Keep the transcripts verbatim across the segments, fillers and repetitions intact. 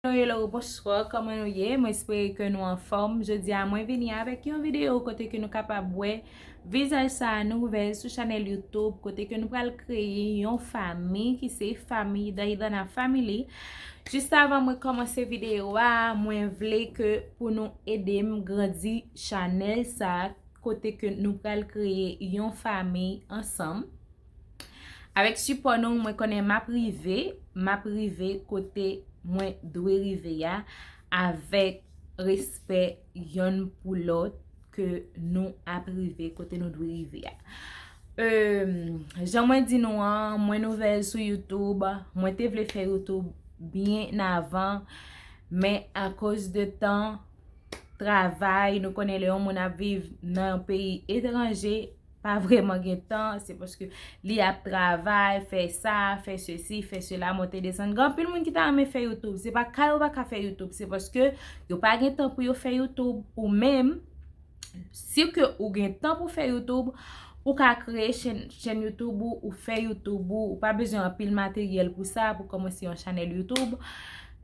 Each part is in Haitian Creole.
Hello, hello, bonswa, kòman nou ye? Mwen espere ke nou anfòm. Jodi a, mwen vini avèk yon videyo kote ke nou kapab wè vizaj sa a nouvèl sou chanèl YouTube, kote ke nou pral kreye yon fanmi ki se fanmi Daidana Family. Jis avan mwen kòmanse videyo a, mwen vle ke pou nou ede m grandi chanèl sa a, kote ke nou pral kreye yon fanmi ansanm. Avèk sipò nou, mwen konnen m ap rive, m ap rive kote mwen dwe rive a, avèk respè yonn pou lòt ke nou ap rive kote nou dwe rive a. Em, jan mwen di nou an, mwen nouvèl sou YouTube, mwen te vle fè YouTube byen avan, men akoz de tan, travay, nou konnen lè yon moun ap viv nan yon peyi etranje, pa vrèman gen tan, se paske li ap travay, fè sa, fè sesi, fè sela, monte desann. Gen anpil moun ki ta renmen fè YouTube, se pa ka yo pa ka fè YouTube, se paske yo pa gen tan pou yo fè YouTube. Ou menm, si ke ou gen tan pou fè YouTube, ou ka kreye chèn, chèn YouTube ou, ou fè YouTube ou, ou pa bezwen anpil materyèl pou sa, pou kòmanse yon chanèl YouTube.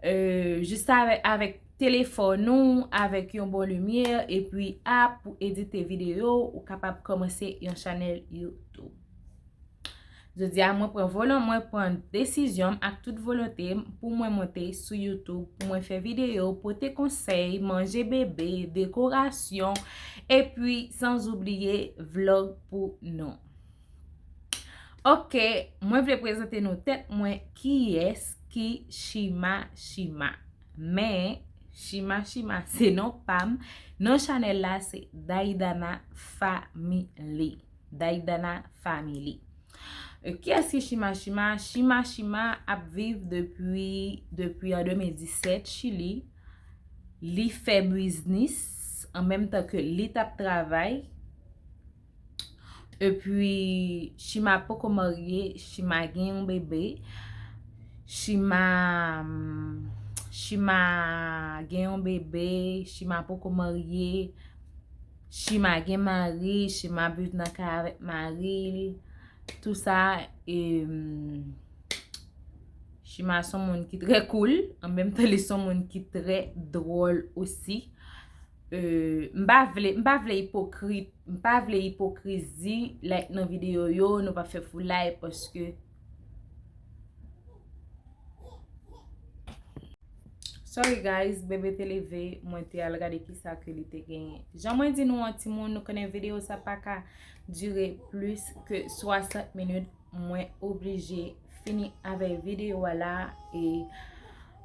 Euh, jis avèk, avèk telefòn ou, avèk yon bon limyè, epi app pou edite videyo, ou kapab kòmanse yon chanèl YouTube. Jodi a, mwen pran volon, mwen pran desizyon m ak tout volonte m pou mwen monte sou YouTube, pou mwen fè videyo, pote konsèy, manje bebe, dekorasyon, epi sanzoubliye vlòg pou nou. Ok, mwen vle prezante nou tèt mwen kiyès ki Shima Shima. Men, Shima Shima se non pa m. Non chanèl la se Daidana Family. Daidana Family. E, kiyès ki Shima Shima? Shima Shima ap viv depi, depi an de mil disèt Chili. Li fè biznis an menm tan ke li t ap travay. Epi, Shima poko marye, Shima gen yon bebe. Shima, Shima gen yon bebe, Shima poko marye, Shima gen mari, Shima ap viv nan kay avèk mari l. Tou sa, em, Shima se yon moun ki trè cool, an menm tan li se yon moun ki trè dwòl osi. Euh, m pa vle, m pa vle ipokrit, m pa vle ipokrizi, like, nan videyo yo, nou pa fè foulay, paske Sorry guys, bebe te leve, mwen te al gade kisa ke li te genyen. Jan mwen di nou an timoun, nou konnen videyo sa pa ka dire plis ke swasant minit, mwen oblije fini avèk videyo a la, e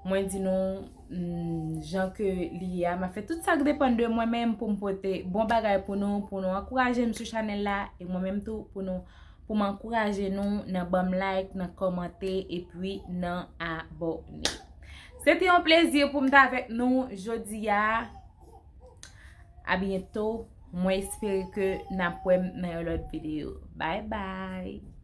mwen di nou, mm, jan ke li ye a, m ap fè tout sa k depann de mwen menm pou m pote bon bagay pou nou, pou nou ankouraje m sou chanèl la, e mwen menm tou pou nou, pou m ankouraje nou nan ban m like, nan kòmante, epi nan abòne. Se te yon plezi pou m t avèk nou jodi a. A byento. Mwen espere ke n ap wè m nan yon lòt videyo. Bye bye.